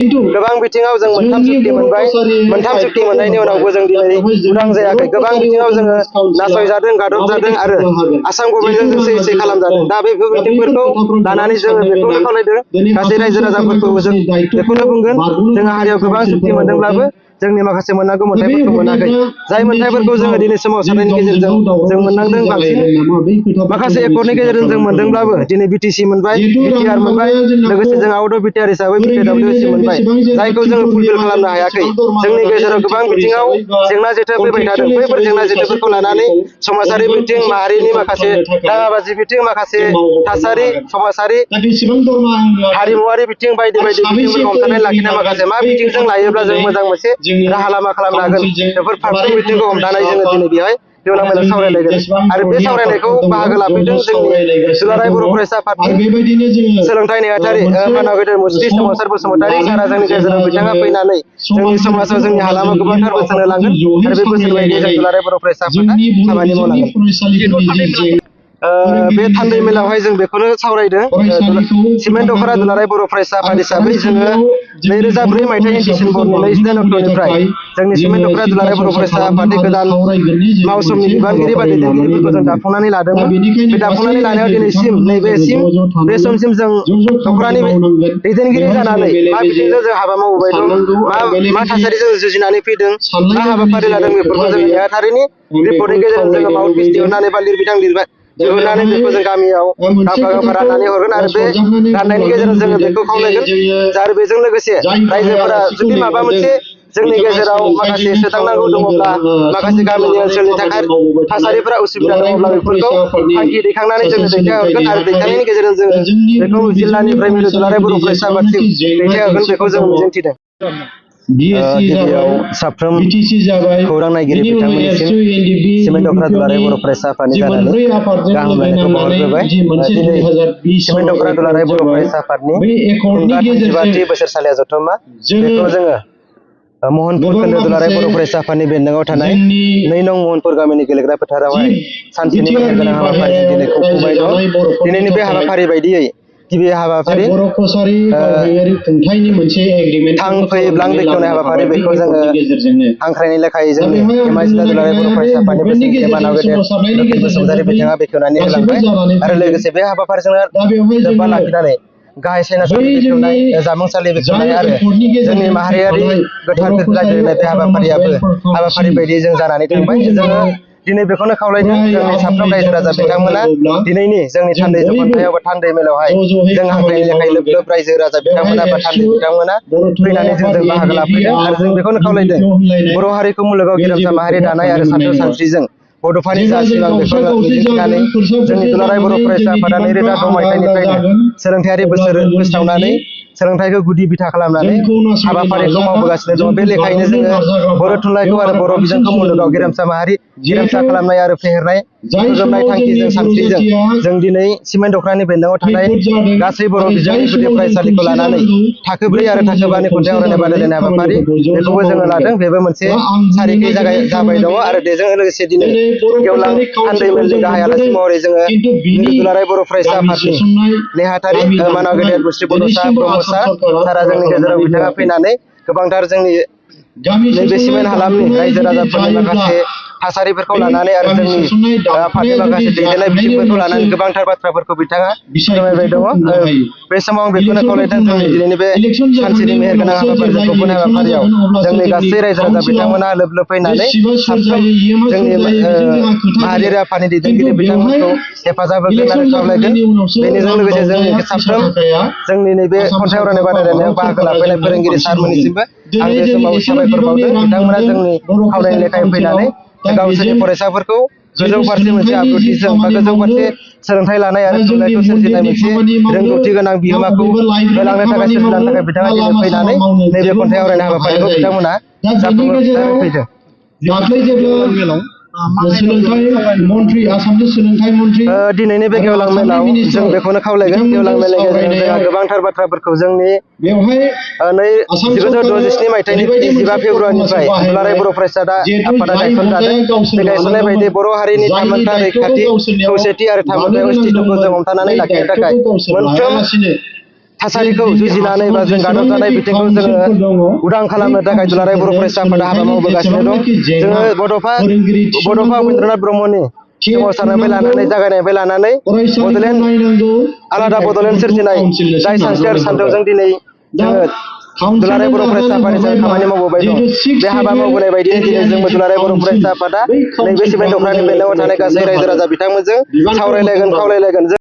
गोबां बिथिङाव जों मोनथाम सुक्ति मोनबाय मोनथाम सुक्ति मोननायनि उनावबो जों दिनै उदां जायाखै गोबां बिथिङाव जोङो नासयजादों गादबजादों आरो आसाम गभर्नमेन्टजों जों सै खालामजादों दा बेफोर बिथिंफोरखौ लानानै जोङो बेखौनो खावलायदों गासै रायजो राजाफोरखौ जों बेखौनो बुंगोन जोंहा हारियाव गोबां सुक्ति मोनदोंब्लाबो जोंनि माखासे मोननांगौ मोन्थाइफोरखौ मोनाखै जाय मोन्थाइफोरखौ जोङो दिनै सोमावसारनायनि गेजेरजों जों मोननांदों बांसिन माखासे एकर्डनि गेजेरजों जों मोनदोंब्लाबो दिनै बिटिसि मोनबाय बिटिआर मोनबाय लोगोसे जों आउट अफ बिटिआर हिसाबै बिपिडब्लिउसि मोनबाय जायखौ जोङो फुलफिल खालामनो हायाखै जोंनि गेजेराव गोबां बिथिङाव जेंना जेथो फैबाय थादों बैफोर जेंना जेथोफोरखौ लानानै समाजारि बिथिं माहारिनि माखासे दाङाबाजि बिथिं माखासे थासारि समाजारि हारिमुवारि बिथिं बायदि बायदि बिथिंफोरखौ हमथानानै लाखिनाय माखासे मा बिथिंजों लायोब्ला जों मोजां मोनसे राहा लामा खालामनो हागोन बेफोर फारफ्रोम बिथिंखौ हमथानाय जोङो दिनै बेवहाय गेवलां मेलाव सावरायलायगोन आरो बे सावरायनायखौ बाहागो लाफैदों जोंनि दुलाराय बर' फरायसा आफादनि सोलोंथाइ नेहाथारि मानाव गेदेर मुस्रि सोमावसार बसुमतारी सारा जोंनि गेजेराव बिथाङा फैनानै जोंनि समाजाव जोंनि हालामाव गोबांथार बोसोन होलांगोन आरो बे बोसोन बायदियै जों दुलाराय बर' फरायसा आफादा खामानि मावलांगोन बे थान्दै मेलावहाय जों बेखौनो सावरायदों सिमेन्ट दख'रा दुलाराय बर' फरायसा आफाद हिसाबै जोङो 2004 मायथाइनि डिसेम्बरनि 29 अक्ट'निफ्राय जोंनि सिमेन्ट दख'रा दुलाराय बर' फरायसा आफादनि गोदान मावसोमनि बिबानगिरि बा दैदेनगिरिफोरखौ जों दाफुंनानै लादोंमोन बे दाफुंनानै लानायाव दिनैसिम बे समसिम जों दख'रानि दैदेनगिरि जानानै मा बिथिंजों जों हाबा मावबोबाय दं मा थासारिजों जुजिनानै फैदों मा हाबाफारि लादों बेफोरखौ जों नेहाथारिनि रिपर्टनि गेजेरजों जोङो माउथपिस दिहुननानै बा लिरबिदां दिहुननानै बेखौ जों गामियाव गांफा राननानै हरगोन आरो बे राननायनि गेजेरजों जोङो बेखौ खावलायगोन आरो बेजों लोगोसे रायजोफोरा जुदि माबा मोनसे जोंनि गेजेराव माखासे सोदांनांगौ दङब्ला माखासे गामिनि ओनसोलनि थाखाय थासारिफोरा उसुबिदा दङब्ला बेफोरखौ थांखि दैखांनानै जोङो दैथायहरगोन आरो दैथायनायनि गेजेरजों जोङो बेखौ जिल्लानिफ्राय मिरु दुलाराय बर' फरायसा आफादसिम दैथायहरगोन बेखौ जों मिजिंथिदों गिबियाव साफ्रोम खौरां नायगिरि बिथांमोननिसिम सिमेन्ट दख'रा दुलाराय बर' फरायसा आफादनि जानानै गाहाम हामलायनायखौ बावहरग्रोबाय दिनै सिमेन्ट दख'रा दुलाराय बर' फरायसा आफादनि 35थि बोसोरसालिया जथुम्मा बेखौ जोङो महनपुर खोन्दो दुलाराय बर' फरायसा आफादनि बेन्दोङाव थानाय 2 नं महनपुर गामिनि गेलेग्रा फोथारावहाय सानसेनि मेहेरगोनां हाबाफारिजों दिनै खुंफुंबाय दं दिनैनि बे हाबाफारि बायदियै गिबि हाबाफारि थां फै ब्लां बेखेवनाय हाबाफारि बेखौ जोङो हांख्रायनाय लेखायै जोंनि एमआइ जिल्ला दुलाराय बर' फरायसा आफादनि बोसोनगिरि मानाव गेदेर रुखिल बसुमतारी बिथाङा बेखेवनानै होलांबाय आरो लोगोसे बे हाबाफारिजोंनो लोब्बा लाखिनानै गाहाय सायनासालि बेखेवनाय जामुंसालि बेखेवनाय आरो जोंनि माहारियारि गोथार फिरफिला गेलेनाय बे हाबाफारियाबो हाबाफारि बायदियै जों जानानै थांबाय जोङो दिनै बेखौनो खावलायदों जोंनि साफ्रोम रायजो राजा बिथांमोना दिनैनि जोंनि थान्दै जख'न्थायाव बा थान्दै मेलावहाय जों हांख्रायनाय लेखायै लोब लोब रायजो राजा बिथांमोना बा थान्दै बिथांमोना फैनानै जों बाहागो लाफैदों आरो जों बेखौनो खावलायदों बर' हारिखौ मुलुगाव गेरेमसा माहारि दानाय आरो सानथौ सानस्रिजों बड'फानि जा सिमां बेखौ मिजिंथिनानै जोंनि दुलाराय बर' फरायसा आफादा 2006 मायथाइनिफ्रायनो सोलोंथायारि बोसोर फोसावनानै सोलोंथाइखौ गुदि बिथा खालामनानै हाबाफारिखौ मावबोगासिनो दङ बे लेखायैनो जोङो बर' थुनलाइखौ आरो बर' बिजोंखौ मुलुगाव गेरेमसा माहारि गेरेमसा खालामनाय आरो फेहेरनाय फोजोबनाय थांखिजों सानस्रिजों जों दिनै सिमेन्ट दख'रानि बेन्दोङाव थानाय गासै बर' बिजोंनि गुदि फरायसालिखौ लानानै थाखो 4 आरो थाखो 5 नि खन्थाइ आवरायनाय बादायलायनाय हाबाफारि बेखौबो जोङो लादों बेबो मोनसे सारिखै जाबाय दङ आरो बेजों लोगोसे दिनै गेवलां थान्दै मेलनि गाहाय आलासि महरै जोङो मिरु दुलाराय बर' फरायसा आफादनि नेहाथारि मानाव गेदेर मुस्रि बड'सा ब्रह्मसा सारा जोंनि गेजेराव बिथाङा फैनानै गोबांथार जोंनि नैबे सिमेन्ट हालामनि रायजो राजाफोरनि माखासे थासारिफोरखौ लानानै आरो जोंनि आफादनि माखासे दैदेननाय बिथिंफोरखौ लानानै गोबांथार बाथ्राफोरखौ बिथाङा फोरमायबाय दङ बे समाव आं बेखौनो खावलायदों जोंनि दिनैनि बे सानसेनि मेहेरगोनां हाबाफारिजों खुंफुंनाय हाबाफारियाव जोंनि गासै रायजो राजा बिथांमोना लोब लोब फैनानै साफ्रोम जोंनि माहारियारि आफादनि दैदेनगिरि बिथांमोनखौ हेफाजाब होगोन आरो खावलायगोन बेनिजों लोगोसे जोंनि साफ्रोम जोंनि नैबे खन्थाइ आवरायनाय बादायलायनायाव बाहागो लाफैनाय फोरोंगिरि सारमोननिसिमबो आं बे समाव साबायखर बावदों बिथांमोना जोंनि खावलायनाय लेखायै फैनानै गावसोरनि फरायसाफोरखौ गोजौ फारसे मोनसे आब्रुथिजों बा गोजौ फारसे सोलोंथाइ लानाय आरो थुनलाइखौ सोरजिनाय मोनसे रोंगौथि गोनां बिहोमाखौ होलांनो थाखाय सोरजिलांनो थाखाय बिथाङा दिनै फैनानै नैबे खन्थाइ आवरायनाय हाबाफारिखौ बिथांमोना जाफुंसारै फैदों दिनैनि बे गेवलां मेलाव जों बेखौनो खावलायगोन गेवलां मेलनि गेजेरजों जोंहा गोबांथार बाथ्राफोरखौ जोंनि 1967 मायथाइनि 15 फेब्रुवारिनिफ्राय दुलाराय बर' फरायसा आफादा गायसनजादों बे गायसननाय बायदि बर' हारिनि थामोनथा रैखाथि खौसेथि आरो थामोनथाय अस्तित्वखौ जों हमथानानै लाखिनो थाखाय मोनफ्रोम थासारिखौ जुजिनानै बा जों गादब जानाय बिथिंखौ जोङो उदां खालामनो थाखाय दुलाराय बर' फरायसा आफादा हाबा मावबोगासिनो दं। जोङो बड'फा उपेन्द्रनाथ ब्रह्मनि सोमावसारनायनिफ्राय लानानै जागायनायनिफ्राय लानानै बड'लेण्ड आलादा बड'लेण्ड सोरजिनाय जाय सानस्रि आरो सानथौजों दिनै जोङो दुलाराय बर' फरायसा आफादनि सायाव खामानि मावबोबाय दं। बे हाबा मावबोनाय बायदिनो दिनै जोंबो दुलाराय बर' फरायसा आफादा नैबे 7 अक्ट'निफ्राय थानाय गासै रायजो राजा बिथांमोनजों सावरायलायगोन खावलायलायगोन।